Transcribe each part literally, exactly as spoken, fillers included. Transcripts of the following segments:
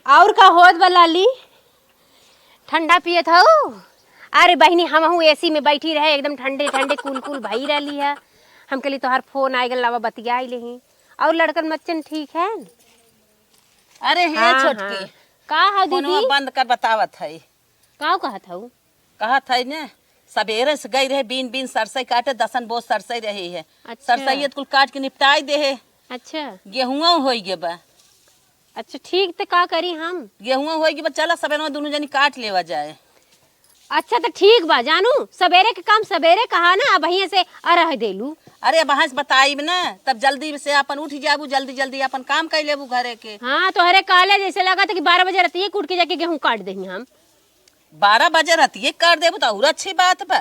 और का होत बा लाली? ठंडा पियत हऊ? अरे बहिनी, हमहू एसी में बैठी रहे, एकदम ठंडे ठंडे कूल कूल भई रहली है। हम कहली तोहार फोन आइ गल, लावा बतियाइ लेही। और लड़कन बच्चन ठीक है? अरे हे हाँ, छोटकी, हाँ। का है फोनवा दीदी? बंद कर, बतावत है। का कहत हऊ? कहत है ने, सबेरे से गई रहे बीन बीन सरसई काटे, दसन बोझ सरसई रही है। अच्छा। सरसई त कुल काट के निपटाई दे है। अच्छा। गेहुआ होई गे बा। अच्छा ठीक, त का करी हम? गेहुआ होई गे बा, चला सबेरे में दुनू जनी काट लेवा जाए। अच्छा त ठीक बा जानू, सबेरे के काम सबेरे कहा ना, अबहिये से अरह देलू। अरे अबहिये से बताइब ना, तब जल्दी से अपन उठ जाबू, जल्दी जल्दी अपन काम कर लेबू घरे के। हाँ, तोहरे काले जैसे लागत कि बारह बजे रतिये के उठ के जाके गेहूं काट देही हम। बारह बजे रतिये कर देबू त और अच्छी बात बा।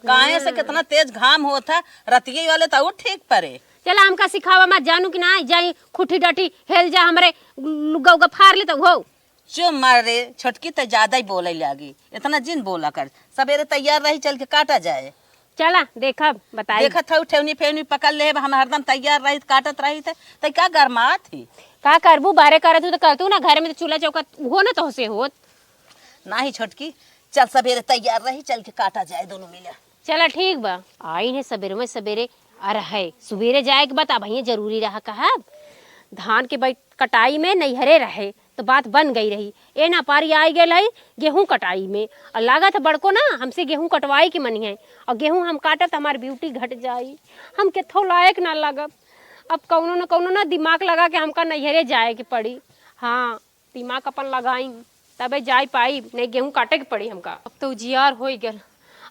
काहे से हाँ। कितना तेज घाम होत है, रतिये वाले त और ठीक परे। चला हमका सिखावा मत, जानू कि ना, जाई खुट्टी डटी हेल जा, हमरे लुग्गा उग्गा फार ले त हो। चुप मार रे छोटकी, त ज्यादा ही बोले लागी, इतना जिन बोला कर। सबेरे तैयार रही, चल के काटा जाए। चला देखब, बताई। देखत हऊ ठेवनी फेवनी पकड़ ले, हम हरदम तैयार रही, काटत रही थे, त का गरमात ही? का करबू, बाहरे करत हू त करतू ना, घर में त चूल्हा चौका उहो ना तोहसे होत। नाही छोटकी, चल सबेरे तैयार रही, चल के काटा जाए दोनों मिले। चला ठीक बा, आई है सबेरे में सबेरे। अरे है, सुबेरे जाए के बा त अबहिये जरूरी रहा कहब। धान के बैठ कटाई में नैहरे रहे त बात बन गई रही। ए ना पारी आई गेल है गेहूं कटाई में। और लागत है बड़को ना हमसे गेहूं कटवाई के मनी है। और गेहूं हम काटब त हमार ब्यूटी घट जाई। हम केथो लायक ना लगब। अब कौनो ना कौनो ना दिमाग लगा के हमका नैहरे जाए के पड़ी। हाँ, दिमाग अपन लगाई, तबे जाई पाई, नहीं गेहूं काटे के पड़ी हमका। अब तो उजियार होई गेल।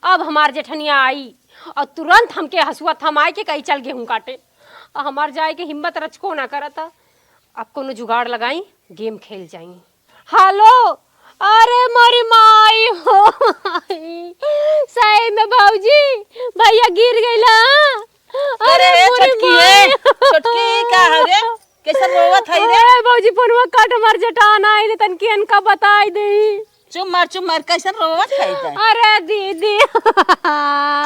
अब हमार जेठनिया आई और तुरंत हमके हसुआ थमाई के कही, "चल गेहूं काटे।" और हमार जाए के हिम्मत रचको ना करता। अब कोनो जुगाड़ लगाई, गेम खेल जाई। हेलो, अरे मोरी माई हो, सही में भौजी, भैया गिर गइला। अरे अरे ए मोरी छोटकी, माई। ए छोटकी, ई का है रे? कैसन रोवत है रे? ए भौजी, फोनवा काट, हमार जेठान आई रे, तनकी इनका बताई दे। चुप मार, चुप मार, कैसन रोवत है ते? अरे दीदी।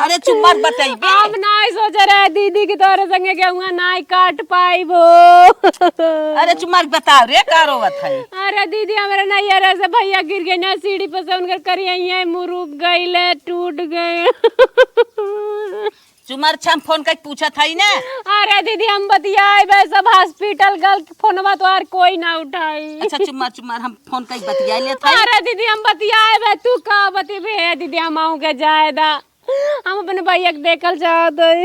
अरे चुप मार, बताइबे। हम नाई सोचे रहे दीदी कि तोरे संगे गेहुआ नाई काट पाइबो। अरे चुप मार, बताओ रे, का रोवत है? अरे दीदी, हमरे नैहरे से भैया गिर गए ना सीढ़ी पर से, उनकर करिया मुरुक गइले, टूट गए। चुमार छम फोन कइके पूछत हई ना। अरे दीदी, हम बतियाए बे सब हॉस्पिटल गल, फोनवा तोहार कोई ना उठाई। अच्छा, चुमार, चुमार, हम फोन कइके बतियाए लेत हई। अरे दीदी, हम बतियाए बे, तू का बतिबे? हे दीदी, हम आऊं के जाए दा, हम अपने भैया के देखल चाहत हई।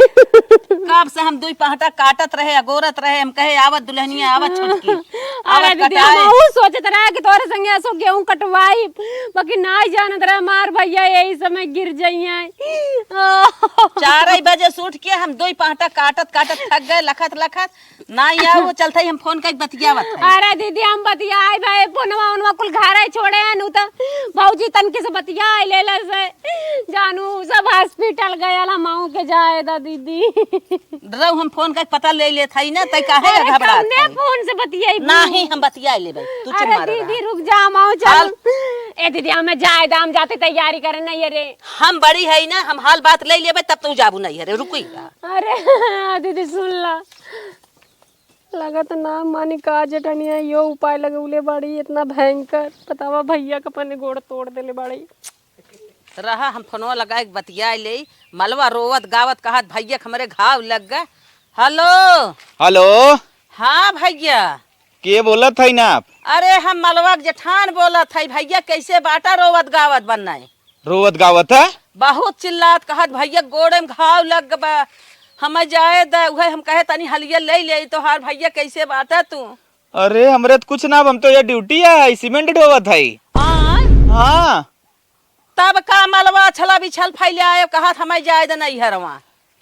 कब से हम दुई पहटा काटत रहे, अगोरत रहे, हम कहे, "आवत दुल्हनिया, आवत छोटकी।" अरे आवत दीदी, कटाए। हम ऊ सोचत रहे कि तोरे संगे असो गेहूं कटवाई, बाकी नाई जानत रहे हमार भैया यही समय गिर जइहें। चार बजे से उठ के हम दुई पहटा काटत काटत थक गए, लखत लखत नाई आओ, चलत हई हम फोन कइके बतियावत हई। अरे दीदी, हम बतियाए भाई, फोनवा उनवा कुल घरे छोड़े हैं, नु त भौजी तनके से बतियाए लेले से, जानू सब हॉस्पिटल गयल, हम आऊं के जाए दा दीदी। रउ हम फोन कइके पता ले लेत हई ना, तै काहे अरे घबरात कौने हई? फोन से बतियाई? नाही, हम बतियाए लेबै, तू चुप अरे मार दीदी रहा। रुक जा, हम आऊं चल। हाल ए दीदी, हमें जाए दा, हम जाते तैयारी करे नहीं अरे। हम बड़ी हई ना, हम हाल बात ले लेबै, तब तू जाबू नहीं अरे, रुकी रहा। अरे दीदी सुन ला, लगत ना मानी का जेठनिया यो उपाय लगौले बाड़ी, इतना भयंकर। बतावा भैया के अपने गोड़ तोड़ देले बाड़ी। रहा, हम फोनवा लगाए के बतियाए ले। मलवा रोवत गावत कहत, "भैया के हमरे घाव लग गए।" हेलो। हेलो। हाँ भैया। के बोलत हई ना आप? अरे हम मलवा के जेठान बोलत हई। भैया कैसे बाटा रोवत गावत बनना है? रोवत गावत है? बहुत चिल्लात कहत, "भैया गोड़े में घाव लग बा, हमें जाए द।" उहे हम कहे तनी हलिया ले ले, तोहार भैया कैसे बाटा तू? अरे हमरे त कुछ ना, हम तो ये ड्यूटी है, सीमेंट ढोवत है। हाँ? हाँ। तब का मलवा छला बिछल फैले आए, कहत हमें जाए द नैहरवा।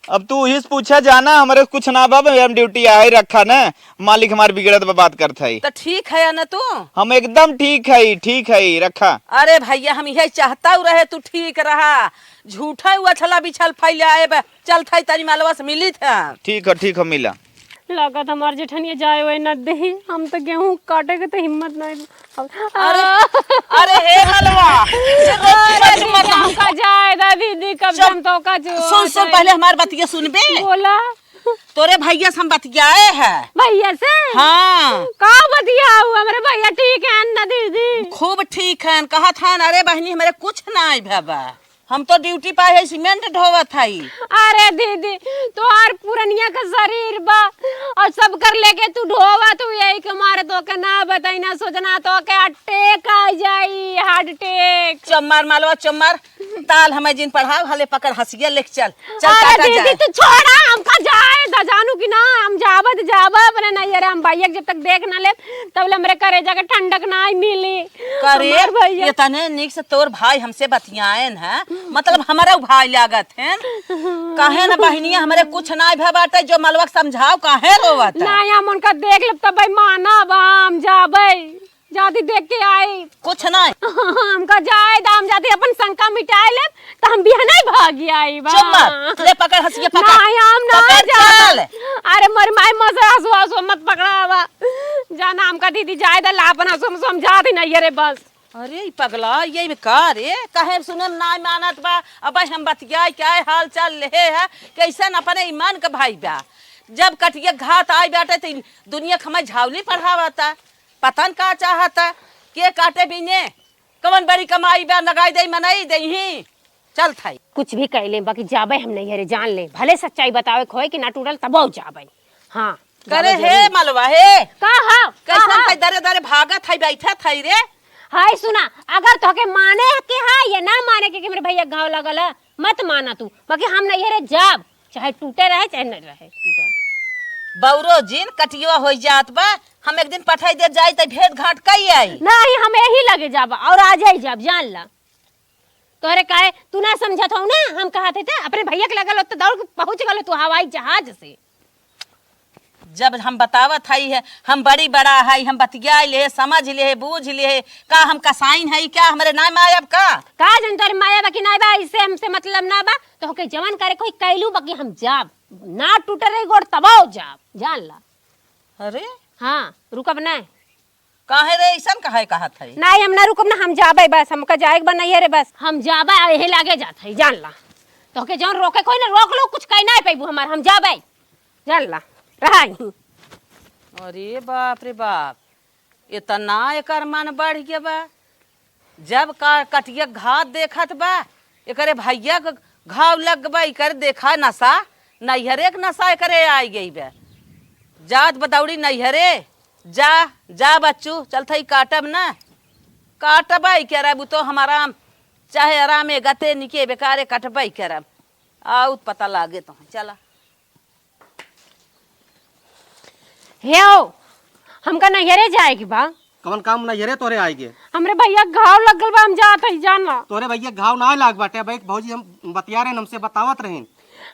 अब तू उही से पूछा जाना, हमरे कुछ ना बा, हम ड्यूटी आहे रखा न, मालिक हमार बिगड़त बा बात करत है। त ठीक है न तू? हम एकदम ठीक है, ठीक है, रखा। अरे भैया, हम यही चाहता रहे तू ठीक रहा, झूठा हुआ छला बिछल फैले आए बा, चलत है तनी मलवा से मिलित है। ठीक है, ठीक है, मिला। लागत हमार जेठनिया जाए वाए न देही, हम त गेहूं काटे के त हिम्मत नहीं। अरे, अरे हे मलवा, ये तो अरे मत, मत, दीदी, हमका जाए दा दीदी, कब चुप। हम तो का जो सुन, सुन, पहले हमार बतिया सुनबे। बोला। तोरे भैया से हम बतियाए है। भैया से? हाँ। का बतियाऊ? हमरे भैया ठीक है, न ठीक हन, कहत हन, "अरे बहिनी, हमरे कुछ नाई भवा, हम तो ड्यूटी पाए है, सीमेंट ढोवत हई।" अरे दीदी, तोहार पुरनिया का शरीर बा और सब कर लेके तू ढोवत हू, यही के मारे तोके ना बताई ना सोचना, तोके अटैक आ जाई, हार्ट अटैक। चुप मार मालवा, चुप मार। ताल हमें जिन पढ़ाव, हले पकड़ हंसिया लेके चल। चल, अरे काका दीदी, जाए। तू छोड़ा, हमका जाए द, जानू कि ना, हम जाबे त जाबे अपने नैहरे, हम भैया के जब तक देख ना लेब, तब ले हमरे करेजा के ठंडक ना मिली। करे, हमार भैया। इतने नीक से तोर भाई हमसे बतियाएन है, मतलब हमरा भाई लागत है। काहे ना बहिनिया, हमरे कुछ ना भे बाटे, जो मलवा के समझाओ, काहे रोवत है? ना, हम उनका देख लेब, तब मानब, हम जाबे। जाती देख के आई। कुछ नहीं। हमका जाए दा, हम जाती अपन शंका मिटाए लेब, त हम बिहने भागी आई बा। चुप मत, ले पकड़ हंसिया पकड़। नहीं, हम ना पकड़, जाब। चल। अरे मोरी माई, मसे हंसुआ, हंसुआ मत पकड़ा बा। जाना हमका दीदी जाए दा, ला अपन हंसुआ, हंसुआ हम जाती नहीं, अरे बस। अरे ई पगला, ये में का रे? कहे सुने में नाई मानत बा। अब हम बतियाई, क्या हाल चाल लेहे है, कैसन अपने ईमान का भाई बा। जब कटिया घात आई बाटे, त दुनिया के हमें झावली पढ़ावता। पता न का चाहता, के काटे बीने, कवन बड़ी कमाई बा, लगाई देई मनई देई ही, चल थाई। कुछ भी कह ले, बाकी जाबे हम नैहरे, जान ले, भले सच्चाई बतावे खोए कि ना टूटल, तबो जाबे। हाँ, करे जाबे हे जरूर। मलवा हे। का हा? का कैसन हा? थाई दरे दरे भागत थाई, बैठा थाई रे। हाय सुना, अगर तोहके माने के हा या ना माने के कि हमरे भैया घाव लगल है, मत माना तू, बाकी हम नैहरे जाब, चाहे टूटे रहे, चाहे न रहे टूटे। बौरो जिन कटियो होई जात बा, हम एक दिन पठाई दे जाई, त भेंट घाट कई आई। नहीं, हम यही लगे जाब और आ जाई जाब, जान ला। तोहरे काहे, तू ना समझत हो ना, हम कहत है त अपने भैया के लगल हो त दौड़ के पहुँच गल तू हवाई जहाज से। जब हम बतावत हई है, हम बड़ी बड़ा हई, हम बतियाई ले, समझ ले, बूझ ले, का हम कसाइन हई, क्या हमरे नाई मायब का? का जन तोरे मायब कि नाई बा, इससे हमसे मतलब ना बा। तोहके जवन करे कोई कैलू, बाकी हम जाब, ना टूटे रही गोड़ तबाओ जाब, जान ला। अरे? हाँ, रुकब ना। काहे रे, ऐसन काहे कहत हई? नाई, हम ना रुकब ना, हम जाबे बस, हमका जाए के बा नैहरे बस। हम जाबे, आ यही लागे जात हई, जान ला। तोहके जौन रोके कोई ना, रोक लो, कुछ कही ना पैबू हमार, हम जाबे। जान ला, रहा ही। अरे बाप रे बाप, इतना एकर मन बढ़ गया बा। जब का कटिया घात देखत बा, एकरे भैया के घाव लग बा, एकर देखा नशा, नैहरे के नशा एकरे आई गई बा। जात बा दौड़ी नैहरे, जा, जा बच्चू, चल थई काटब ना। काटबे करब, उ तो हम आराम, चाहे आरामे गते निके बेकारे कटबे करब। आउत पता लागे तो, चला। हे ओ, हमका नैहरे जाए के बा। कवन काम नैहरे तोरे आए के? हमरे भैया के घाव लगल बा, हम जात हई, जान ला। तोरे भैया के घाव ना लाग बाटे, अब एक भौजी हम बतिया रहे, हमसे बतावत रहीन।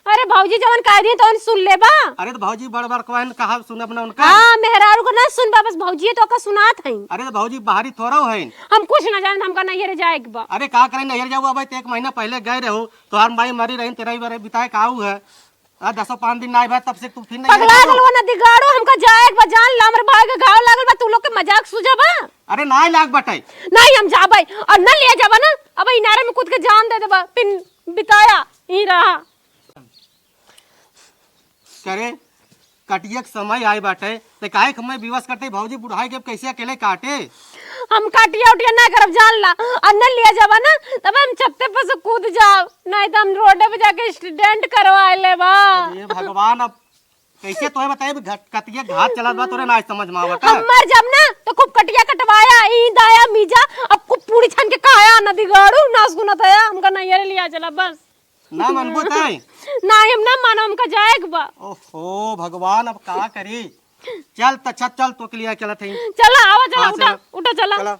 अरे भौजी जवन कह दी तवन सुन ले बा। अरे तो भौजी बड़ बड़ कहन, कहा सुनब ना उनका। हाँ, मेहरारू को ना सुनबा, बस भौजी तो का सुनात हई। अरे तो भौजी बाहरी थोड़ा हईन। हम कुछ ना जाने, हमका नैहरे जाए के बा। अरे का करे नैहर जाऊ, अब तो एक महीना पहले गए रहो, तोहार माई मरी रहीन, तेरह बारे बिताए का आऊ है। आ, दसो पाँच दिन नाई भा, तब से तू फिर नहीं पगला आइबू। गल वो नदीगाड़ू, हमका जाए के बा, जान ला, हमरे भाई के घाव लागल बा, तू लोग के मजाक सूझा बा? अरे, नाई लाग बटाई। नहीं, हम जाबे, और न ले जाबा ना, अब इनारे में कूद के जान दे देबा, पिन बिताया, ई रहा। करे, कटिया के समय आए बाटे, ते काहे के हमें विवश करते, भौजी बुढ़ाई के अब कैसे अकेले काटे? हम काटिया उटिया ना करब, जान ला। आ न लिया जाबा ना, तब हम छत्ते पर से कूद जाब, नहीं तो हम रोडे पे जाके एक्सीडेंट करवा लेबा। अरे भगवान, अब कैसे तोहे बताए, भी घट-, कटिया घात चलत बा, तोरे ना समझ में आवता। हम मर जाब ना, तो खूब कटिया कटवाया, ई दाया मीजा, अब खूब पूरी छन के खाया, नदीगाड़ू, नास गुना थाया, हमका नैहरे लिया चला, बस। ना मानबो तै? ना, हम ना मानो, हमका जाए के बा। ओहो भगवान, अब का करी? चल त, अच्छा चल, तोके लिया चलत हई। चला, आवा, चला, हाँ, उठा, चला। उठा, चला। चला।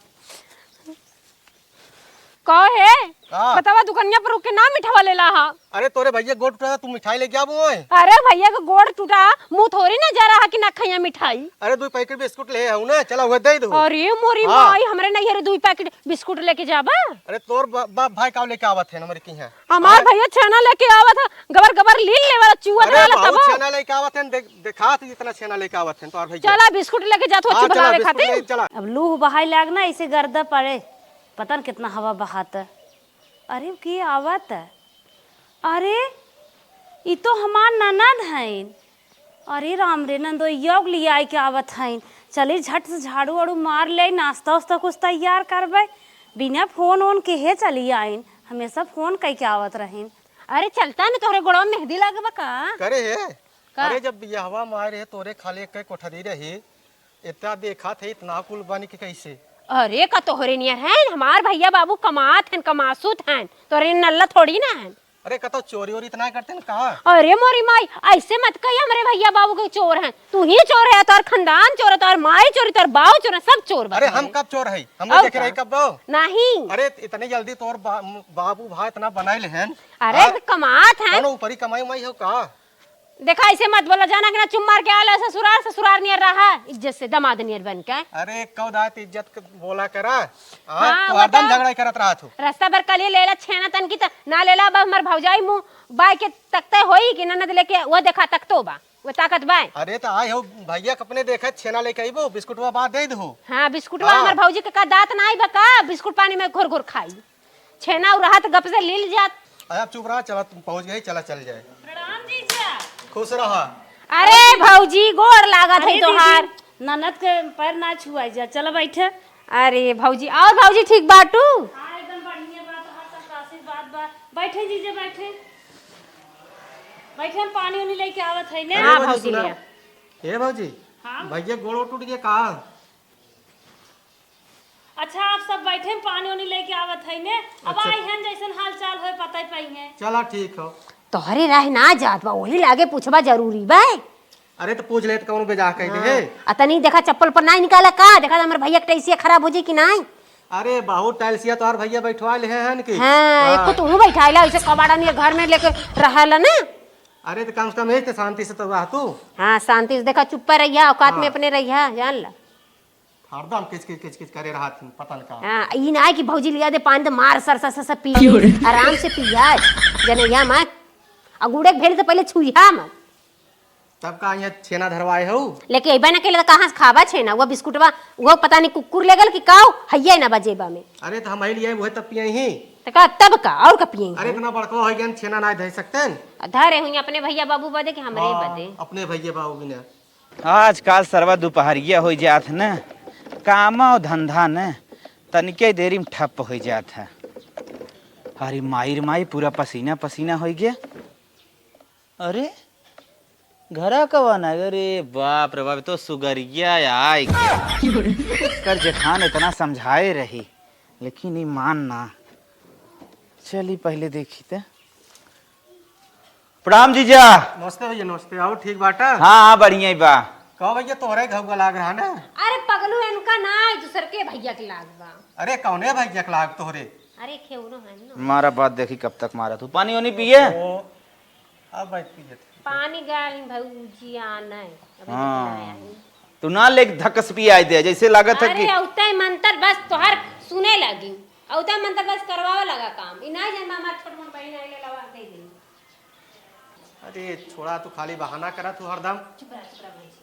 का हे? का? बतावा, दुकनिया पर रुक के ना मिठावा लेला हा। अरे, तोरे भैया गोड़ टूटा था, तू मिठाई लेके आबो ओए। अरे, भैया के गोड़ टूटा, मुंह थोड़ी ना जा रहा कि ना खैया मिठाई। अरे, दो पैकेट बिस्कुट ले आऊ ना, चला, वह दे दो। अरे, मोरी हाँ। माई, हमरे नैहरे दुई पैकेट बिस्कुट लेके जाबा? अरे, तोर बा-, बाप भाई का लेके आवत है हमरे की है? हमार अरे भैया छेना लेके आवत है, गबर गबर लील ले वाला चुआ अरे, वाला बहुत तबो। छेना लेके आवत है, देख, देखा तो जितना छेना लेके आवत है तोर भैया। चला, बिस्कुट लेके जात हो, हाँ, चुप चला, बनावे बिस्कुट खातिर। ले, चला। अब लूह बहाए लाग ना, ऐसे गर्दा पड़े, पता न कितना हवा बहाता। अरे, के आवत है? अरे, ई तो हमार ननद हईन। अरे राम रे, नंदोइया के लियाई के आवत हईन। चली झट से झाड़ू वाड़ू मार ले, नाश्ता उस्ता कुछ तैयार करबे। बिना फोन वोन केहे चली आइन, हमेशा फोन कइके आवत रहिन। अरे चलता न, तोहरे गोड़वा में मेहंदी लागबा का? करे हे? का? अरे जब बियाहवा में आए रहे तोरे खाली एक कोठरी रही, इतना देखा थे इतना कुल बन के कैसे? अरे का तोहरे नियर है, हमार भैया बाबू कमात हैं, कमासुत हैं, तोहरे नल्ला थोड़ी ना हैं। अरे कतो चोरी वोरी इतना करते न कहा? अरे मोरी माई, ऐसे मत कही हमरे भैया बाबू के चोर हैं। तू ही चोर है, तोर खानदान चोर है, तोर माई चोर है, तोर बाऊ चोर है, सब चोर बा अरे हम तोहरे। कब चोर है? हम और देखे का? रही कब बाऊ? नहीं। अरे इतनी जल्दी तोर बा-, बाबू भाई इतना बनाए ले हैं? अरे हाँ? कमात हैं। कौनो ऊपरी कमाई उमाई हो का? देखा, ऐसे मत बोला, जाना कि ना चुप मार के आला ससुरार, ससुरार नियर रहा, इज्जत से दमाद नियर बन के। अरे, कौ दात इज्जत के बोला करा। हाँ, हाँ, तो हरदम बताओ। झगड़ा ही करत रहत हो। रास्ता भर कलिए लेला छेना तन की त ना लेला, अब हमर भौजाई मुँह बाय के तकते होई कि ननद लेके वो देखा तकतो बा, वो ताकत बाय। अरे, तो आए हो भैया के अपने देखा छेना लेके आइबो, बिस्कुटवा बाद दे दहो। हाँ, बिस्कुटवा हाँ। हमर भौजी के का दाँत ना आइबा का, बिस्कुट पानी में घोर घोर खाई। छेना उ रहत गप से लील जात। अरे अब चुप रहा, चला तुम पहुँच गई, चला चल जाए। प्रणाम जीजा। खुश रहा। अरे भौजी, गोड़ लागत है अरे तोहार। दीदी, ननद के पैर ना छुआई जा, चला बैठे। अरे भौजी, और भौजी ठीक बाटू? हाँ, एकदम बढ़िया बा, तोहार सबका आशीर्वाद बा। बैठे जीजा, बैठे। बैठे, हम पानी उनी लेके आवत है ने। अरे हाँ भौजी, भौजी, सुना। लिया। ए भौजी, हाँ। भैया गोड़ वोड़ टूट गया का? अच्छा, आप सब बैठे, हम पानी उनी लेके आवत है ने। अब अच्छा। आई हैं, जैसन हाल चाल होए, पता ही पाई हैं। चला, ठीक हो। तोहरे राह ना जात बा, वही लागे पूछबा जरूरी बा। अरे, तो पूछ ले, तो कौन बेजा कह दे हाँ। है? आ तनी देखा, चप्पल पर ना निकाला का? देखा, हमर भैया के टैसिया खराब हो जाई कि नाई? अरे, बहुत टाइल्सिया तोहर भैया बैठवा ले हैं कि? हाँ, हाँ। एको तू बैठाइला, ऐसे कबाड़ा नियर घर में लेके रहला ना। अरे, तो कम से कम यही तो शांति से तो रह तू। हाँ, शांति से देखा, चुप्पा रहिया, औकात में हाँ। अपने रहिया, जान ला। हरदम किच किच किच किच करे रहत हन, पता न का। हाँ, ई ना है कि भौजी लिया दे पानी तो मार सर सर सर सर पी। क्यों रे? आराम से पिया, जनैया मत। आ गुड़े के भेल तो पहले छुइहा मत। तब का यहाँ छेना धरवाए हो? लेके अइबा ना केले तो कहाँ से खाबा छेना? वो बिस्कुटवा, वो पता नहीं कुकुर ले गल कि काऊ, हइये ना बजेबा में। अरे तो हम ही लिए वही तब पिए ही। तो का तब का, और का पिए अरे ही? इतना बड़का हो गया, छेना ना धर सकते हैं। आ धरे हुई अपने भैया बाबू बदे कि हमरे हाँ, बदे? अपने भैया बाबू बिना। आजकाल सरवा दुपहरिया होइ जात है न, काम और धंधा न तनिके देरी में ठप होइ जात है। अरे माई रे माई, पूरा पसीना पसीना होइ गया। अरे घरा कवन है? अरे बाप रे बाप, तो सुगरिया आइ गया। कर जेठान इतना समझाए रही, लेकिन ई मान ना। चली पहिले देखी त। प्रणाम जीजा। नमस्ते भैया, नमस्ते। आओ, ठीक बाटा? हाँ, हाँ, बढ़िया ही बा। कहो भैया, तोहरे घउआ लाग रहा ना? अरे पगलू, इनका ना, दूसर के भैया के लाग बा। अरे कौने भैया के लाग तोहरे? अरे खेवनो है ना। मारा बात देखी, कब तक मारा तू। पानी वानी पिए? ओ, अब भाई पी लेते। पानी गाल भौजी आना है, अभी हाँ। तक ना आई। तू ना ले धकस पियाई दे, जैसे लागत है अरे कि औते मंतर बस तोहर सुने लगी, औते मंतर बस करवावे लगा काम। ई ना जान हमार छोट मोट बहिन आइले लवा दे दे। अरे छोड़ा, तू खाली बहाना करा तू हरदम। चुप रह, चुप रह भौजी।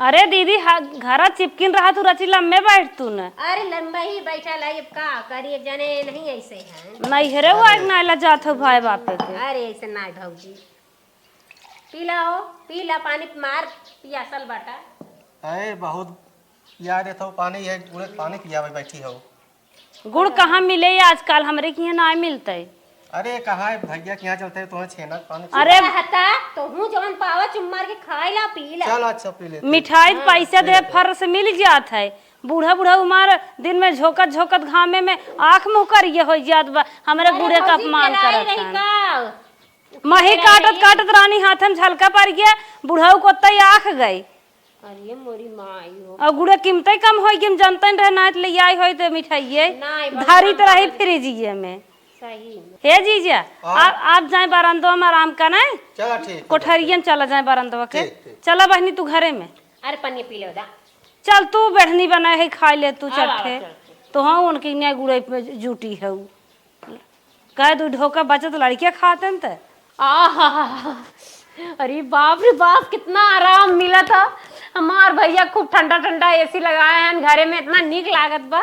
अरे दीदी, हा-, घरा चिपकिन रहा तू, रची लम्बे बैठ तू न। अरे लम्बे ही बैठल है, अब का करी, अब जाने नहीं ऐसे हैं। नैहरे वो आग ना लजात हो भाई बापे के। अरे ऐसे ना भौजी। पी ला हो, पी ला, पानी मार, पियासल बाटा। अरे बहुत पिया देत हो पानी, ये पूरे पानी पियावे बैठी हो। गुड़ कहाँ मिले आजकल, हमरे के यहाँ ना मिलते। अरे कहाँ है भैया के यहाँ चलते हैं, तुम्हें छेना पानी अरे हता, तो हूँ जवन पावा चुम्मार के खाई ला, पी ला। चल अच्छा पी लेते हैं। मिठाई हाँ। पैसा दे फर से मिल जात है। बूढ़ा बूढ़ा उमर दिन में झोंकत झोंकत घामे में आँख मुँह करिए हो जात बा, हमरे अरे गुड़े का भौजी, अपमान फेर आए करत रही हैं। का? मही काटत काटत रानी हाथे में झलका पड़ गया, बुढ़ऊ को तई आख गई। अरे मोरी माई हो। और गुड़े कीमते कम होई कि हम जनते न रहे, ना ले आई होई तो मिठाइये नाई, बस धारी तो रही फ्रिजिये में। सही में। हे जीजा, हाँ। आप, आप जाए बरंदवा में आराम करें। चला ठीक है। कोठरिया में चला जाए बरंदवा के। ठीक, ठीक। चला बहनी तू घरे में। अरे पनिया पी लो दा। चल तू बेढ़नी बनाए है, खाई ले तू आवा, चट्ठे। आवा, चल, चल। तो हाँ उनके इन्हें गुड़े पे जूटी है उ। कह दू ढोका बचत लड़किया खातन त। आहा, अरे बाप रे बाप, कितना आराम मिला था। हमार भैया खूब ठंडा ठंडा एसी लगाए हैं घरे में, इतना नीक लागत बा।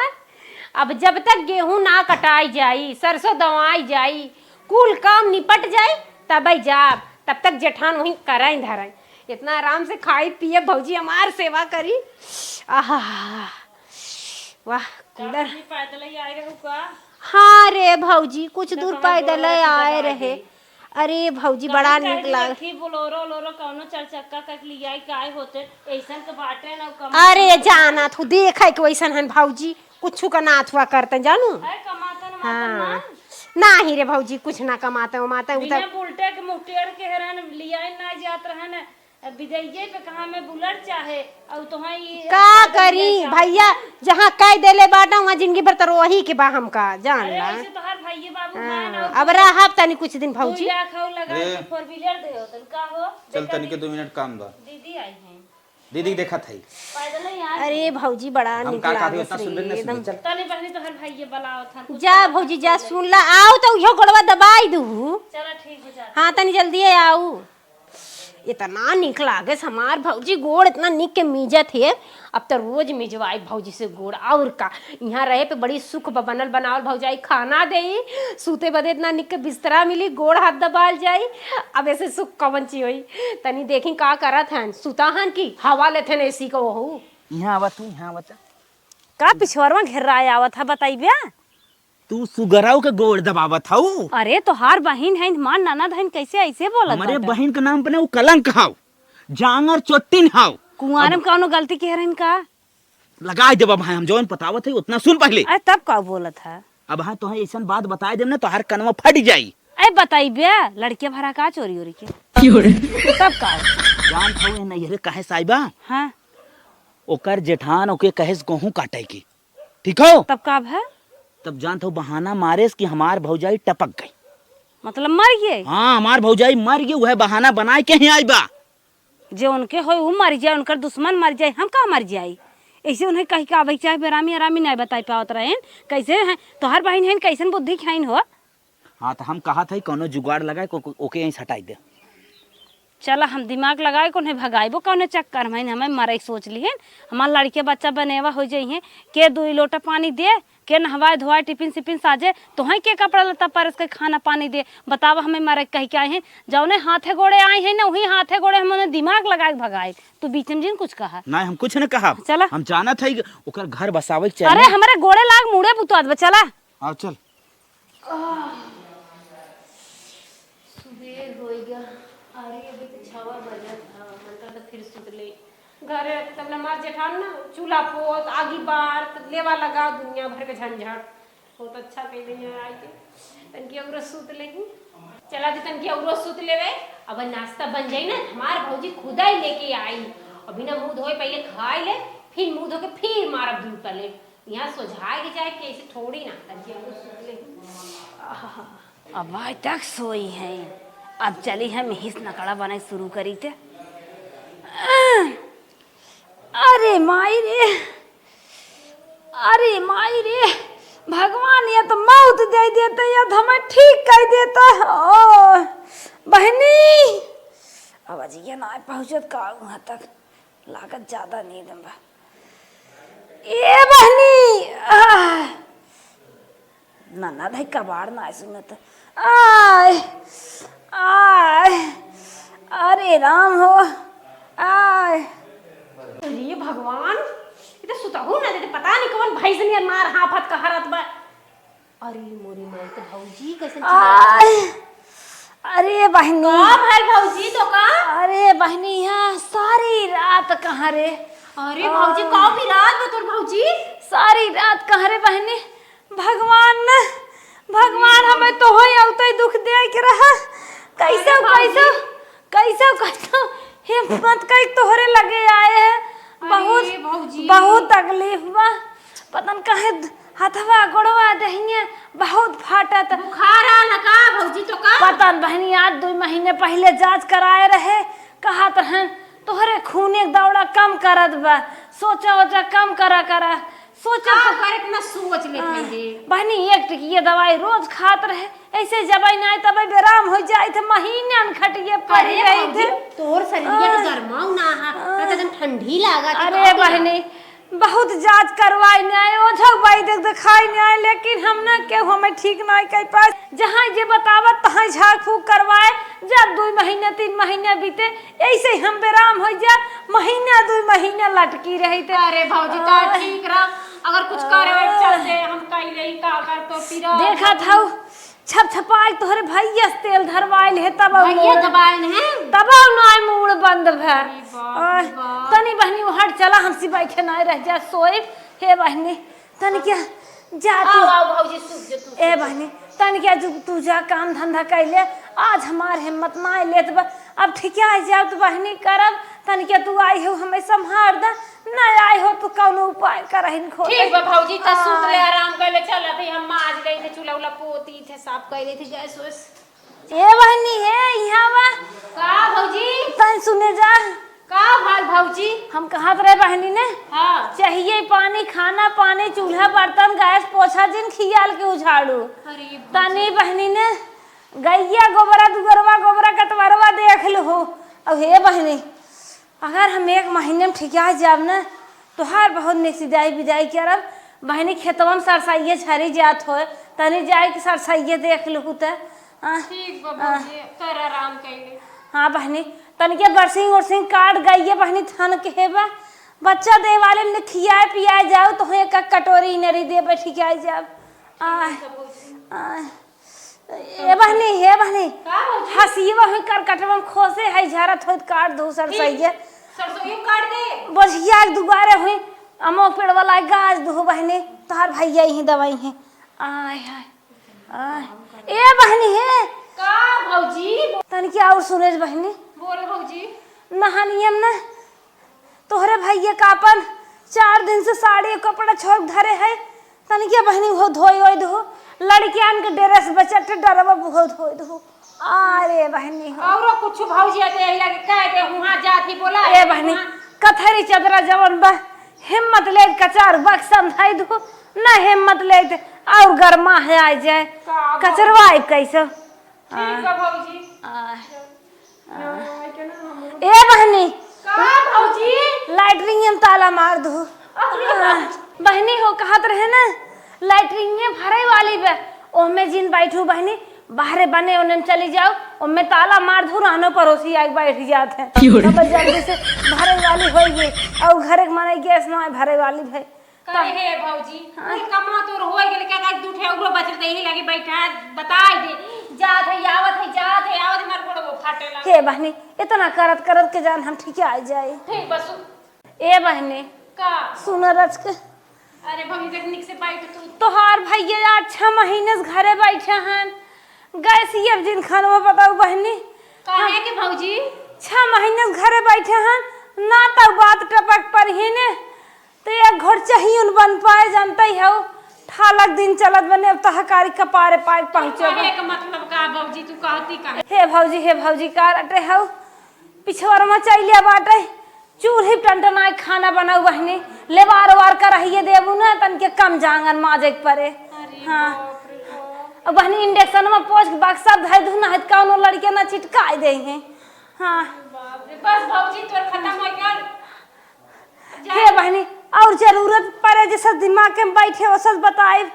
अब जब तक गेहूं ना कटाई जाई, सरसों दवाई जाई, कुल काम निपट जाई, तबे जाब। तब तक जेठान वहीं कराई धराई। इतना आराम से खाई पिए भौजी हमार सेवा करी। आहा, वाह। कूलर। पैदल ही आए रहू का? हाँ रे भौजी, कुछ दूर पैदल आए रहे। अरे भौजी, बड़ा निक लाग। बोलोरो ओलोरो कौनो चार चक्का कक लियाई काय होते, ऐसन के बाटे ना कम। अरे जाना तू देखे के वैसन हन भौजी, कुछ का ना अथुआ करते जानू। अरे कमातन मातन हाँ। ना। नाही रे भौजी, कुछ ना कमाते उमाते, उ बिना त बुलटे के मुँह टेढ़ के हेरन लियाई ना जात रहन। अब विजइये पे कहाँ में बुलट चाहे, और तोहाँ ये का करी भैया, जहाँ कह देले बाटा वहाँ जिंदगी भर त रोही के बा हमका, जान अरे ला। ऐसे तोहार भाइये बाबू हाँ, हैं ना, अब रहब तनी कुछ दिन भौजी। लाख हौ लगा के ए। Four wheeler दे हो, तन का हो? चल, बेटा तनिके दो मिनट काम बा। दीदी आई हैं। दीदी देखत है। पैदल ही आ अरे भौजी, बड़ा हम निक का कहत लागत इतना सुन रे, एकदम। चल। तनी बहनी तोहर भाइये बलावत हन, कुछ जा कहत भौजी, हन जा, बोले। सुन ला, आओ तो उहो गोड़वा दबाई दू। चला ठीक हो जा। हाँ, तनी जल्दी आऊ। इतना निक लागे हमार भौजी गोड़, इतना निक के मीजत है। अब तो रोज मिजवाई भौजी से गोड़, और का। यहाँ रहे पे बड़ी सुख बा, बनल बनावल भौजाई खाना देई, सूते बदे इतना निक के बिस्तरा मिली, गोड़ हाथ दबाल जाई। अब ऐसे सुख कवन ची होई? तनी देखी का करत हन, सुता हन कि हवा लेत हन एसी को ओहू। यहाँ आवा तू, यहाँ आवा त। का पिछवरवा घेर्राए आवत ह, बताइबे? तू सुगराऊ के गोड़ दबावत हऊ। अरे, तोहार बहिन हइन, हमार ननद हइन, कैसे ऐसे बोलत हमरे बाटा? बहिन के नाम पे ना उ कलंक हाव, जांगर चोट्टिन हाव। कुंवारे में अब कौनो गलती किहे रहन का? लगाए देब भाई, हम जौन बतावत है उतना सुन पहले। अरे, तब का बोलत है? अब हाँ, तोहे ऐसन बात बताए देब ना, तोहार कनवा फट जाई। अरे, बताइबे, लड़के भरा का चोरी ओरी के? क्यों रे? तब का? जान खाऊ है नैहरे काहे से आइबा? हाँ। ओकर जेठान ओके कहेस गोहूं काटे के। ठीक हो? तब का भा? तब जानत हो बहाना मारेस कि हमार भौजाई टपक गई। मतलब मर गई? हाँ, हमार भौजाई मर गई, वह बहाना बनाए के ही आई बा। जे उनके होई उ मर जाए, उनकर दुश्मन मर जाए, हम का मर जाई? ऐसे उन्हें कह के आवे के चाहे, बेरामी आरामी नहीं बताई पावत रहेन। कैसे हैं तोहर बहिन हैं, कैसन बुद्धि के हैं हो? हाँ, तो हम कहत हई कौनो जुगाड़ लगाए को, को, ओके यहीं से हटाई दे। चला, हम दिमाग लगाए को नहीं भगाइबो कौनो चक्कर में, हमें मरे के सोच लिहेन। हमार लड़के बच्चा बनेवा हो जइहें, के दुई लोटा पानी दे, के नहवाए धोआए, टिफिन सिफिन साजे, तोहें के कपड़ा लत्ता परस के खाना पानी दे, बतावा हमें मरे के कह के आए हैं। जौने हाथे गोड़े आए हैं ना, वही हाथे गोड़े हम उन्हें दिमाग लगाए के भगाए। तू बीच में जिन कुछ कहा। नहीं, हम कुछ न कहा। चला। हम जानत हई ओकर घर बसावे के अरे, चाहिए। हमरे गोड़े लाग मुड़े बुतवात बा, चला। आओ, चल। आह, सुबेर होइगा। अरे, अभी तो छवा बजत ह, मन करता फिर सुत ले। घरे रहते तब ले हमार जेठान ना चूल्हा पोत, आगी बार, लेवा लगा, दुनिया भर के झंझट। बहुत अच्छा कइले यहाँ आई के। तनकी अउरो सुत लेही। चला जी, तनकी अउरो सुत लेवे। अब नाश्ता बन जाई ना, हमार भौजी खुदा ही लेके आई। अभी ना मुँह धोए, पहले खाई ले, फिर मुँह धो के फिर मारब दूध पले। यहाँ सोझाए के चाहे कैसे थोड़ी ना, तनकी अउरो सुत ले। अब आज तक सोई हैं, अब चली हम हिस नकड़ा बनाए शुरू करी थे। अरे माई रे, अरे माई रे, भगवान ये तो मौत दे देते, ये तो हमें ठीक कर देता। ओ बहनी, अब अजिया ना पहुँचत का वहाँ तक। लागत ज्यादा नींद में बा। ए बहनी, आह! ननद है कबाड़ ना सुनत। आय, आय, अरे राम हो, आय। अरे भगवान, ये तो सुतहू ना देते, पता नहीं कौन भैंस नियर मार हाफत कहरत बा। अरे मोरी माई, तो भौजी कैसन चिल्लात? आय, अरे बहनी। का भइल भौजी, तो का? अरे बहनी, यहाँ सारी रात कहाँ रे? अरे भौजी, आ। का भी रात बा तोर भौजी? सारी रात कहाँ रे बहनी? भगवान न, भगवान हमें तोहई अउतई दुख दे के रहा। कैसे, अरे भौजी। कैसे, कैसे, कैसे हिम्मत कई तोहरे लगे आए हैं। अरे बहुत, भौजी। बहुत तकलीफ बा। पता न काहे हथवा, गोड़वा, देहिया बहुत फाटत। बुखार आल का भौजी तो का? पता न बहनी, आज दो महीने पहले जांच कराए रहे, कहत रहन तोहरे खूने के दौड़ा कम करत बा, सोचा ओचा कम करा करा, सोचा का तो करे के ना सोच लेत हाँ, है ये। बहनी एक टिकिया दवाई रोज खात रहे, ऐसे जबै ना आए तबै बेराम हो जाए थे, महीने न खटिए पड़ी अरे रही भौजी, थे। तोर शरीर के हाँ। गरमाऊ ना हा, हाँ। तो एकदम ठंडी लागत है, अरे का बहनी, बहुत जाँच करवाई नाहीं, ओझा वैद्य देखाई नाहीं, लेकिन हम ना केहू हमें ठीक नाहीं कइ पाए। जहाँ जे बतावत तहाँ झाड़ फूँक करवाए, जब दुइ महीना तीन महीना बीते, ऐसे ही हम बेराम होइ जा, महीना दुइ महीना लटकी रही थे। अरे भौजी, तो आय। ठीक रहा, अगर कुछ करे के चलते हम कइ लेई का कर तो पीरा। देखत हऊ, छपछपाइल तोहरे भैया से तेल धरवाइल है, तब भैया दबाइल है। तब नाहीं मूड़ बंद भे। अरे बाप रे बाप। तनी बहिनी हट चला, हमसे बैठे नाहीं रह जा, सोए। हे बहिनी, तनी क्या जा तू। आओ, आओ भौजी, सूत जा तू, ए बहिनी, तनी क्या तू जा काम धंधा कइ ले। आज हमार हिम्मत नाहीं लेत बा, अब ठिकिया जाब तो बहिनी करब। तनी क्या तू आई हो, हमें संभार दा, नाहीं आई हो तो कौनो उपाय करहिन खोज। ठीक बा भौजी, त सूत ले, आराम कइ ले। चल, अभी हम माज लेई थे, चूल्हा उल्हा पोती थे, साफ कइ लेई थे, गैस वैस। ए बहिनी, हे, इहाँ बा। का भौजी? तनी सुने जा। का हाल भौजी? हम कहत रहे बहिनी ने, हाँ। चाहिए पानी, खाना पानी, चूल्हा बर्तन, गैस पोछा, जिन खियाल के उझाड़ू। अरे भौजी। तनी बहिनी ने, गइया गोबरा, दुगरवा गोबरा, कटवरवा देख लहू। अब हे बहिनी, अगर हम एक महीने में ठिकिया जाब न, तोहार बहुत निक सिदाई बिदाई करब। बहिनी, खेतवा में सरसइये झरी जात होए, तनी जाए के सरसइये देख लहू त। आ, ठीक बा आ। भौजी, कर आराम कइले। हाँ बहिनी, तनिके बरसिंग उरसिंग काट गइये बहिनी, थन के हे बा। बच्चा देवाले ने खियाए पियाए जाऊ, तो एक कटोरी इनरी दे बैठी के आई जाब। आ, ठीक बा भौजी। आ। ए बहिनी, हे बहिनी, का भौजी? हँसियवा हुई करकटवा में खोसे है, झरत होई त काट दू सरसइया। सरसइयो काट दे। बोझिया के दुआरे हुई, अमो पेड़ वाला गाछ दू बहिनी, तोहार भैया यहीं दवाई है। आय, हाय, आय। ए बहिनी, हे। का भौजी? तनिके और सुने बहिनी। बोल भौजी। नहानियम ना, तोहरे भैया का अपन चार दिन से साड़ी कपड़ा छोड़ धरे है, तनिके बहिनी हो धोई ओई दहो, लड़कियान के ड्रेस बचत डरवा हो धोई दहो। अरे बहिनी हो। औरो कुछ भौजी आ दे, यही लगे कह दे, हुआं जात ही बोला ए है, बहिनी, हुआं। कथरी चदरा जवन बा, हिम्मत ले कचार बक्सन धई दहो, ना हिम्मत ले और गरमा है आ जाए। का कचरवा आइब कैसे? ठीक बा भौजी। आ, आ। ए बहिनी, का भौजी? लैट्रिन में ताला मार दू। अरे आ, बहिनी हो कहत रहे ना, लैट्रिन भरे वाली बा, ओमे जिन बैठू बहिनी, बाहरे बने ओने में चली जाऊ, ओमे ताला मार दू, रहनो पड़ोसी आके बैठ जात है। क्यों रे? तब जल्दी से भरे वाली होई गई, और घरे के माने गैस ना भरे वाली भाई। काहे हे भौजी, हाँ। कुल कमवा तोर होई गेल, का, का दू ठे औरो बचल त यही लगे बैठा है, बताई दे, जात है, आवत है, जात है, आवत है, हमार गोड़वो फाटे लगा। हे बहिनी, इतना करत करत के जान हम ठीक आ जाए। ठीक बा, सु- ए बहिनी, का? सुन रच के। अरे भौजी, देख निक से बैठ तू। तोहार भैया आज छह महीने से घरे बैठे हैं, गैस ये जिन खानवा बताऊ बहिनी। काहे के भौजी? छह महीने से घरे बैठे हैं, ना तो बात टपक पर ही ने, तो एक घर चाहिए उन बन पाए, जानते ही हो, ठालक दिन चलत बने, अब तहकारी कपारे पाए पहुँचे बा। कहे के मतलब का भौजी, तू कहती का? हे भौजी, हे भौजी, का रटे हो? पिछवर में चलिया बाटे, चूल्ही टनटनाए खाना बनाऊ बहिनी, लेवार वार करहिए देबू ना, तनके कम जांगन माजे के परे। अरे हाँ। बाप रे बाप। अब बहिनी इंडक्शन में पोंछ के बक्सा धर दू ना, है कौनो लड़के ना चिटकाए दे हैं। हाँ। बाप रे, बस भौजी तोर खत्म हो गल। हे बहिनी, और जरूरत पड़े, जैसे दिमाग के में बैठे, वैसे बताइब।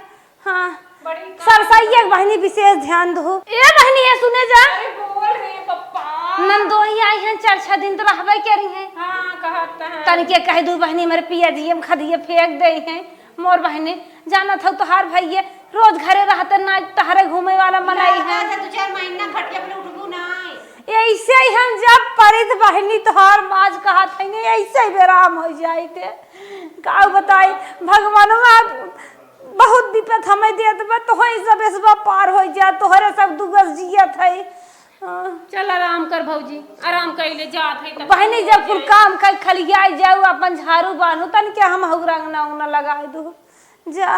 हाँ। बड़ी का सरसैया के बहिनी विशेष ध्यान दहु। ए बहिनी, ये सुने जा। अरे बोल रे पप्पा। नंदोई आई हैं, चार छह दिन तो रहबे करी हैं। हाँ, कहत हैं। तनिके कह दू बहिनी, हमरे पिया जी हम खदिये फेंक दे हैं। मोर बहिनी, जानत हौ तोहार भैये रोज घरे रहते ना, तहरे घूमे वाला मनई है। अच्छा, दू चार महीना खटिया पे उठबू ना। ऐसे ही हम जब परित बहिनी तोहार माज कहत है नहीं, ऐसे ही बेराम हो जाइत। का बताई, भगवानवा बहुत विपत हमें देत बा, तोहई सब इसबा पार हो जा, तोहरे सब दुगस जियत है। हाँ। चल आराम कर भौजी, आराम कइले जात है तब बहिनी, जब कुल काम कर खलियाई जाऊ, अपन झाड़ू बांधू, तन के हम हऊ रंगना उंगना लगाई दू। जा,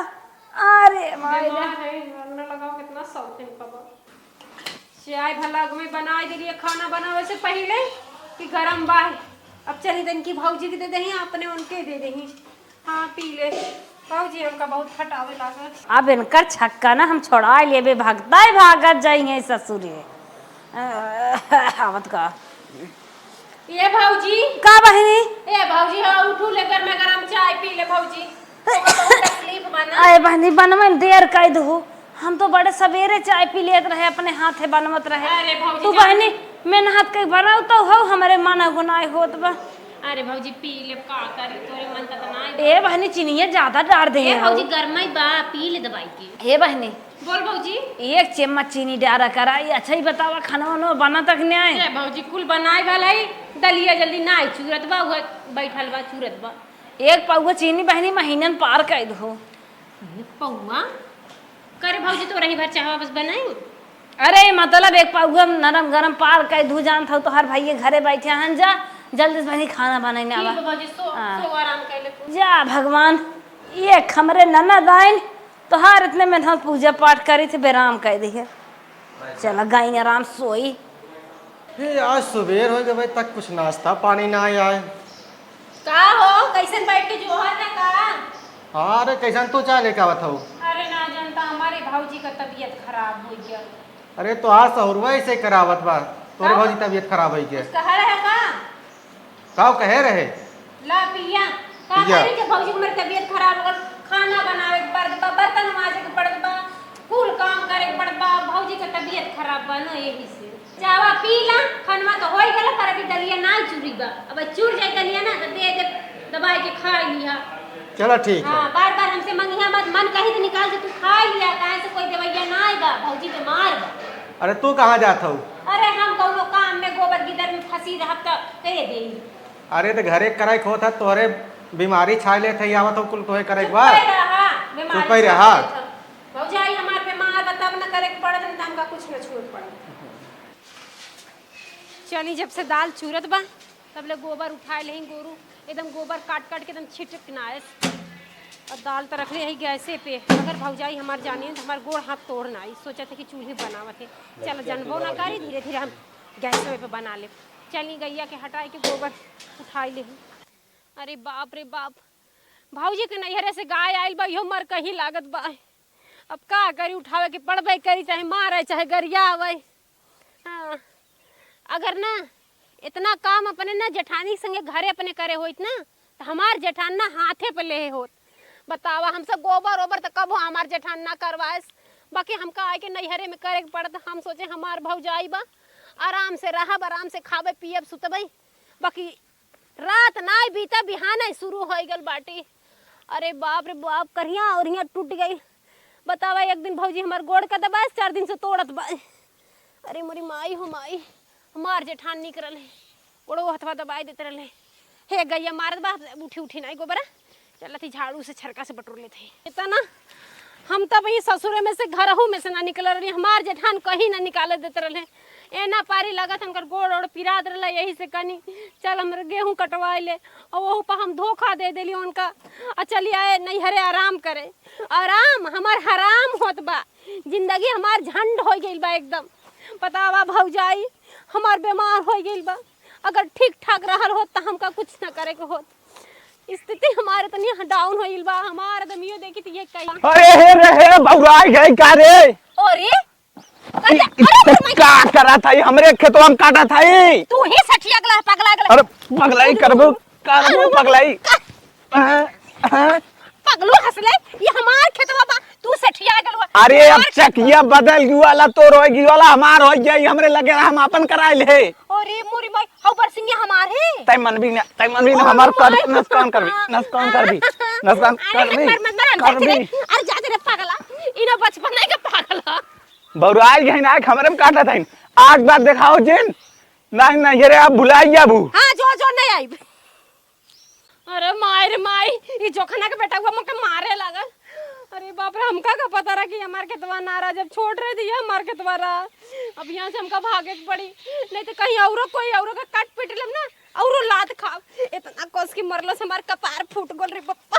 अरे माई रे। बीमार है, रंगना लगाओ, कितना शौक है इनका बा। चाय भला में बनाई देलिए खाना बनावे से पहिले कि गरम बा। अब चली तन की भौजी के दे देही, अपने उनके दे देही। हाँ, पी ले। भौजी हमका बहुत खटावे लागल। अब इनकर छक्का ना हम छोड़ाए लेबे, भागता ही भागत जाई हैं ससुरे। अ, आवत का। ए भौजी। का बहिनी? ए भौजी, हाँ, उठू ले, गरमा गरम चाय पी ले भौजी। तोका बहुत तकलीफ बा ना। अरे बहिनी, बनवे में देर कइ दहू। हम तो बड़े सबेरे चाय पी लेत रहे, अपने हाथे बनवत रहे। अरे भौजी, तू जान बहिनी, मेहनत के बनाऊ तो हो, हमरे मन गुनाह होत बा। अरे भौजी, पी ले, का करी, तोरे मन का तो नाई बा। ए बहिनी, चीनिया ज्यादा डार दे ए हो। भौजी, गरमाई बा, पी ले दबाई के। ए बहिनी, बोल भौजी। एक चम्मच चीनी डारा करा। ई अच्छा ही बतावा, खाना वाना बना तक नहीं आए? ए भौजी, कुल बनाए वाला ही, दलिया जल्दी ना आई, चूरत बा, उहे बैठल बा, चूरत बा। एक पौवा चीनी बहिनी महीनन पार कइ दहू। एक पौवा? करे भौजी, तो रही भर चाहवा बस बनाई। अरे मतलब एक पौवा नरम गरम पार कइ दहू, जानत हऊ तोहार भइया घरे बैठे हन, जा जल्दी से बहिनी खाना बनाई ना ठीक आवा। बा भौजी, सो, हाँ। सो आराम कर ले तू। जा भगवान, ये हमरे ननद आइन, तोहार इतने में हम पूजा पाठ करी थे, बेराम कइ दिहे। चला गई आराम सोई। ए, आज सुबेर होइ गए भाई, तक कुछ नाश्ता पानी ना आए। का हो, कैसन बैठ के जोहर ना का? हाँ रे, कैसन तू चाय लेके आवत हऊ? अरे ना जनता, हमारे भौजी का तबीयत खराब होइ गया। अरे तो आज सहुरवा ऐसे करावत बा, तोरे का? भौजी तबीयत खराब होइ गया। कुछ कहा रहे का? का कहे रहे? ला पिया, का पिया। करी जब भौजी हमारी तबीयत खराब हो गल, खाना बनावे के पड़त बा, बर्तन माजे के पड़त बा, कुल काम करे के पड़त बा, भौजी के तबीयत खराब बा न, यही से। चावा पी ला, खनवा तो होई गल, पर अभी दलिया ना चूरी बा। अब चूर जाए दलिया ना, तो दे दे दबाई के खा लिया। चला ठीक है। हाँ, बार बार हमसे मंगिया मत, मन कही तो निकाल के तू खा लिया, काहे से कोई दवाइया ना आई बा, भौजी बीमार बा। अरे तू कहाँ जात हऊ? अरे हम कौनो काम में गोबर गिदर में फंसी रहब त कह देई। अरे, त घरे कराई खोत है, तोहरे बीमारी छाय लेत है, आवत हो कुल तोहे करे के बा। चुपे रहा, बीमारी चुपे रहा। छाय लेत है। भौजाई हमार बीमार बा, तब न करे के पड़त, न त हमका कुछ न छूट पड़त। चली, जब से दाल चूरत बा, तब ले गोबर उठाए लेही, गोरू एकदम गोबर काट काट के एकदम छिटक नायस। और दाल त रखले है गैसे पे, अगर भौजाई हमार जानी त हमार गोड़ हाथ तोड़ नाई। सोचा थे कि चूल्हे बनावत है, चल जनबो ना करी, धीरे धीरे हम गैसवे पे बना लेब। चली गैया के हटाए के गोबर उठाई लेही। अरे बाप रे बाप, भौजी के नैहरे से गाय आइल बा, इहो मर कहीं लागत बा। अब का करी, उठावे के पड़बे करी, चाहे मारे, चाहे गरियावे। हाँ, अगर ना इतना काम अपने ना जेठानी संगे घरे अपने करे होइत ना, त हमार जेठान ना हाथे पे लेहे होत। बतावा, हमसे गोबर ओबर त कबो हमार जेठान ना करवाएस, बाकी हमका आए के नैहरे में करे के पड़त। हम सोचे हमार भौजाई बा, आराम से रहब, आराम से खाबे, पियब, सुतबे, बाकी रात नाई बीता, बिहाने शुरू होइ गल बाटी। अरे बाप रे बाप, करिया ओरिया टूट गई। बतावा, एक दिन भौजी हमार गोड़ का दबाए, चार दिन से तोड़त बा। अरे मोरी माई हो माई, हमार जेठान निकरल है, गोड़ो हथवा दबाए देत रहले। हे गैया मारत बा, उठी उठी नाई गोबरा। चलत ही झाड़ू से छरका से बटोर लेत ही। इतना हम तब ही ससुरे में से, घरहू में से ना निकल रहली। हमार जेठान कहीं ना निकाले देत रहले। एना पारी लगत उनकर गोड़ ओड़ पिरात रहला, यही से कहनी चल हमरे गेहूं कटवाए ले। और वहू पर हम धोखा दे देली उनका। आ चली आए नैहरे आराम करे। आराम हमार हराम होत बा। जिंदगी हमार झंड हो गइल बा एकदम। बतावा भौजाई, हमार बीमार हो गइल बा। अगर ठीक ठाक रहल होत त हमका कुछ न करे के होत। स्थिति हमारे तनी डाउन होइल बा, हमार आदमियो देखी त ये कही। अरे हे रे हे, बौराई गई का रे? अरे, अरे, ई, ई अरे, अरे, का करा था? ई हमरे खेतवा में काटा था ई। तू ही सठिया गला, पगला गला। अरे पगलाई करबो, करबो अरे, पगलाई। का हाँ, हाँ। पगलू हंसले, ये हमार खेतवा बा, तू सठिया गलवा। अरे अब हमार चकिया बदल गई वाला, तोर हो गई वाला, हमार हो गया, ये हमरे लगे रहा, हम आपन कराए ले। अरे मोरी माई, हौ बरसिंगे हमार है। तै मन भी ना, तै मन भी ना, अरे हमार कर, माई। नुकसान कर भी, नुकसान कर भी, नुकसान अरे कर भी, मर, मर, मर, हम कर जाते भी। रे। अरे जाते रे पागला, इना बचपन है के पागला। बौराइल गई ना, हमरे में काटा था। आज बात दिखाओ जिन, नहीं, नहीं, ये रे, आप भुलाई जाबू। हाँ, जो, जो नहीं आई। अरे माई रे माई, ई जोखना के बेटा हुआ मुके मारे लागल। अरे बाप रे, हमका का पता रहा कि हमार खेतवा ना रहा, जब छोट रहे दिया हमार खेतवा रहा। अब यहाँ से हमका भागे के पड़ी, नहीं तो कहीं औरो कोई औरो का काट पीट लेम ना, औरो लात खाब। इतना कस के मरलो से हमार कपार फूट गल रे पप्पा।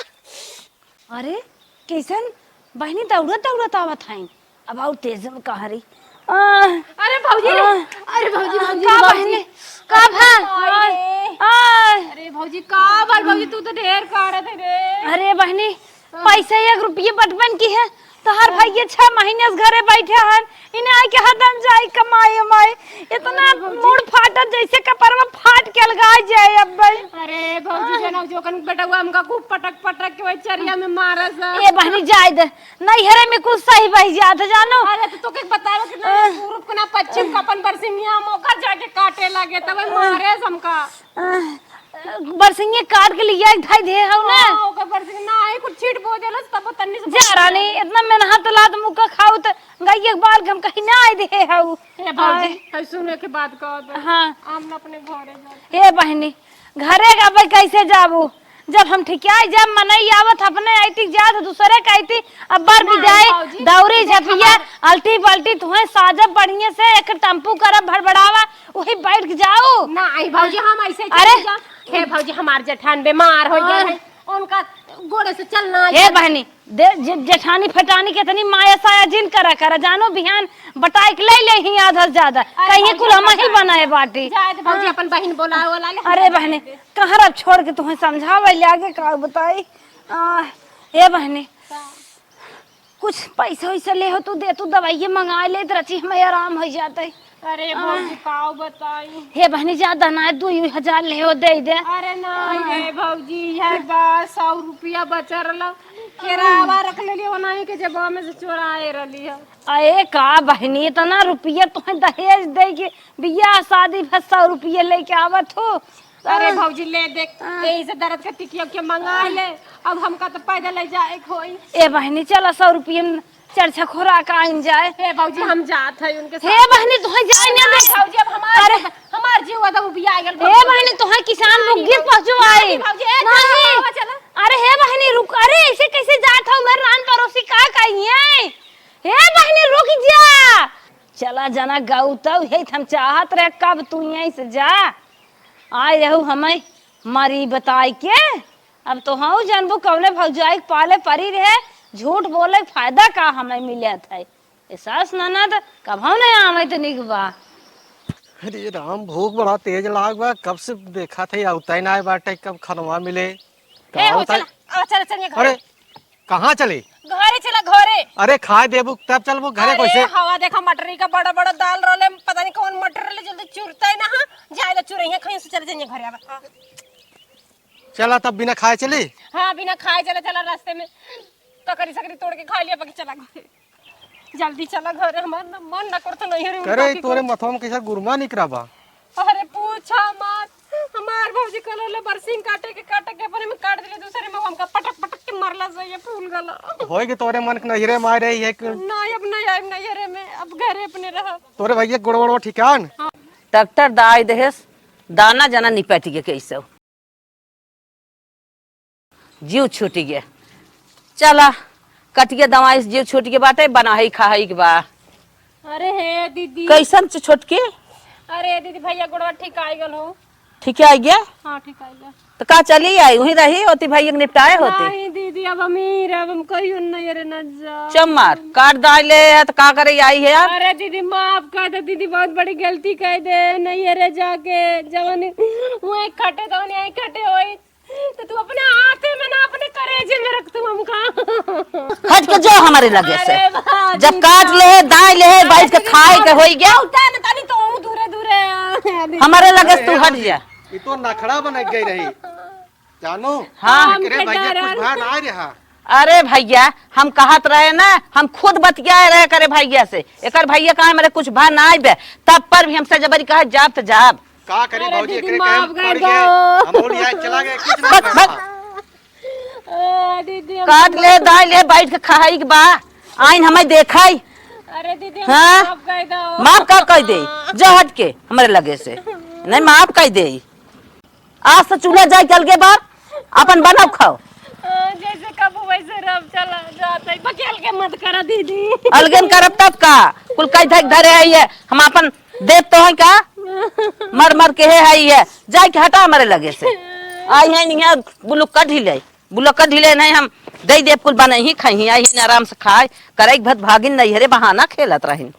अरे, कैसन बहिनी दौड़त दौड़त आवत हईन? अब और तेज में कहा रही। आह, अरे भौजी रे, आह, अरे भौजी, भौजी, का भौजी। बहिनी? का भा? अरे, आह, आह। अरे भौजी, का भल भौजी, तू तो ढेर काढ़त है रे। अरे बहिनी, हाँ। पैसा एक रुपये बटवन की है, तोहार भैया छह महीने से घरे बैठे हन, इन्हें आए के हरदम जाई कमाए उमाए। इतना अरे भौजी। मूड फाटत जैसे कपड़वा फाट के अलगाए जाए अब भाई। अरे भौजी, हाँ। जाना जो कन बेटवा हमका खूब पटक पटक के वही चरिया में मारे सा। ए बहनी जाए दे, नैहरे में कुछ सही बह जात है, जानो। अरे तो तोके बतावे कि ना आह। पूरब को ना पश्चिम का अपन बरसिंगिया हम ओकर जाके काटे लगे, तब मारे हमका। आह, बरसिंगे काट के लिया एक धाई दे हऊ ना। हाँ, ओकर बरसिंगे ना आई, कुछ छीट बो देलस, तब तन्नी से जा रानी, इतना मेहनत लात मुका खाऊ त गई एक बाल के हम कहीं ना आए दे हऊ। ए भौजी, आए। है सुने के बात कह दे। हाँ। हम ना अपने घरे जाते। ए बहनी, घरे जाबे कैसे जाबू? जब हम ठिकियाई, जब मनई आवत अपने आईती, जात दूसरे के आईती, अब बार नहीं, विदाई, भौजी, दौरी देख झपिया, हमार अलटी पलटी, तुहें साजब बढ़िया से, एक टेम्पू करब भड़बड़ावा, वही बैठ के जाऊ। ना, आई भौजी, हम ऐसे अरे! चली जा। हे भौजी, हमार जेठान बीमार हो गए हाँ। हैं, उनका गोड़े से चलना हे है। बहनी, दे, जे-, जेठानी फटानी के इतनी माया साया जिन करा करा, जानो बिहान बटाई के ले ले ही आधा से ज्यादा, अरे कहीं भौजी, कुल हम अपन ही जाए। बनाए बाटी। जाए तो भौजी हाँ। अपन बहिन बोलाए वाला ले, हम अरे जाए बहनी, दे। कहाँ रब छोड़ के तुम्हें समझावे ले आगे का बताई? आ, ए बहनी, का? कुछ पैसा वैसा ले हो तू दे, तू दवाइये मंगा ले, तो रची हमें आराम हो जाते। अरे आ। भौजी, काव बताई? हे बहनी, ज्यादा ना है, दू हजार ले हो, दे दे। अरे नहीं आ। रे भौजी, यह बात सौ रुपया बचा रहला, केरावा रख ले लियो, नहीं के जेबा में से चोराए रहली है। अरे का बहनी, इतना रुपया तुम्हें दहेज दे के बियाह शादी भर सौ रुपया लेके आवत हो? अरे हाँ। भौजी, ले देख, हाँ। यही से दर्द के टिकिया के मंगा ले। अब हमका तो पैदल ले जाए के होई। ए बहनी, चला सौ रुपया में चार छह खोराक आइन जाए। हे भौजी, हम जात है उनके हे साथ। बहनी, तुहे जाए ना दे। भौजी, अब हमार अरे। हमार जीव एकदम उबिया गल हे भौजी। बहनी, तुहे किसान लोग नहीं गिर भौजी। पहुँचो आए। नहीं भौजी, ए, नहीं। चला, चला। अरे हे बहनी, रुक। अरे ऐसे कैसे जात हो? मेरे रान पड़ोसी का कही है? हे बहनी, रुक जा। चला जना गऊ तऊ, हे हम चाहत रहे कब तू यहीं से जा। आए रहू हमें मरी बताई के। अब तो हऊ जानबू कौने भौजाई के पाले परी रहे, झूठ बोले के फायदा का हमें मिलत है। ए सास ननद कभऊ नहीं आवे तो निक बा। अरे राम, भूख बड़ा तेज लाग बा, कब से देखा थे, अवतै ना आए बाटे, कब खनवा मिले। ए, का हो, होता है? चला, आ, चला, चल, ये घर। अरे, कहाँ चली? घरे चला, घरे। अरे, खाए देबू तब चलबू घरे अरे, कैसे? हवा देखा, मटरी का बड़ा बड़ा दाल रहले, पता नहीं कौन मटर रहले, जल्दी चुरता है ना, हाँ? जाए ला चुरैया खाई से चले जाइए घरे अब, हाँ। चला तब बिना खाए चली? हाँ, बिना खाए चला, चला रास्ते में ककरी सकरी तोड़ के खा लिया, बाकी चला घरे। जल्दी चला घरे, हमार न मन न करत नैहरे करे, उनका तोरे के मथवा में कैसा गुरमा निकरा बा? अरे पूछा मत, हमार भौजी कल ले बरसिंग काटे के, काटे के अपने में काट दिले, दूसरे में हमका पटक पटक के मरला से ये फूल गला। होई के तोरे मन के नैहरे में आए रही है कि नहीं, अब नहीं आइब नैहरे में, अब घरे अपने रहब। तोरे भैया के गोड़ वोड़ ठिकान? हाँ। डॉक्टर दाई देहेस, दाना जना निपट के कैसे। जीव छूट गया। चला, कटिया दवाई से जीव छूट गया बाटे, बनाही खाही के बा। अरे हे दीदी। कैसन छ-, छोटकी? अरे दीदी, भैया गोड़वा ठीक आइ गल हो। ठीक आइ गया? हाँ, ठीक आइ गया। तो का चली आई, वहीं रही होती, भैया के निपटाए होती। नहीं दीदी, अब हम ही रहब, हम कहियो नहीं, अरे ना जा। चम्मार, काट दाई ले है तो का करे आई है यार? अरे दीदी, माफ कर दे दीदी, बहुत बड़ी गलती कर दे, नहीं, अरे जाके जवन वहीं खटे तो वहीं खटे होई। तो तू अपने हाथे में ना, अपने करेजे में रख तू हमका। हट के जो हमारे लगे से। अरे वाह, जब दीदी काट वाह। ले, दाई ले, अरे बैठ के दीदी खाए वाह। के होई गया। उठा ना, तनी तो दूरे, दूरे। हमारे लगे से तू हट जा। ये तो नखड़ा बन गई रही। जानो? हाँ। एकरे भैया कुछ भा ना रहा। अरे भैया, हम कहत रहे ना, हम खुद बतियाए रहे करे भैया से। एकर भैया कहा हमारे कुछ भा ना आइबे, तब पर भी हमसे जबरी कहा जाब तो जाब। का करी अरे भौजी, दीदी, एकरे माफ कहे कर पड़ दो। गए। हम बोली, "आज चला गए, कुछ नहीं बस, बस। करना।" अ, दीदी, हम काट ले, दाई ले, बैठ के खाई के बा। आइन हमें देखाई। अरे दीदी, हाँ? माफ कर दो। माफ का कह दे? जो हट के हमारे लगे से। नहीं, माफ कह दे। आज से चूल्हा जाए के अलगे बार, अपन बनाओ खाओ। अ, जैसे कबू वैसे रब चला जाता है। बकेल के मत करा दीदी। अलगन करब तब का? कुल कई धक धरे है ये। हम अपन देत तो हैं का? मर मर के है, है ये। जाए के हटा हमारे लगे से। आई है नहीं है, बुलुक्का ढीले। बुलुक्का ढीले नहीं, हम दे देब कुल बने ही खाई। आई है आराम से खाए। करे भत भागिन नहीं हरे बहाना खेलत रहिन।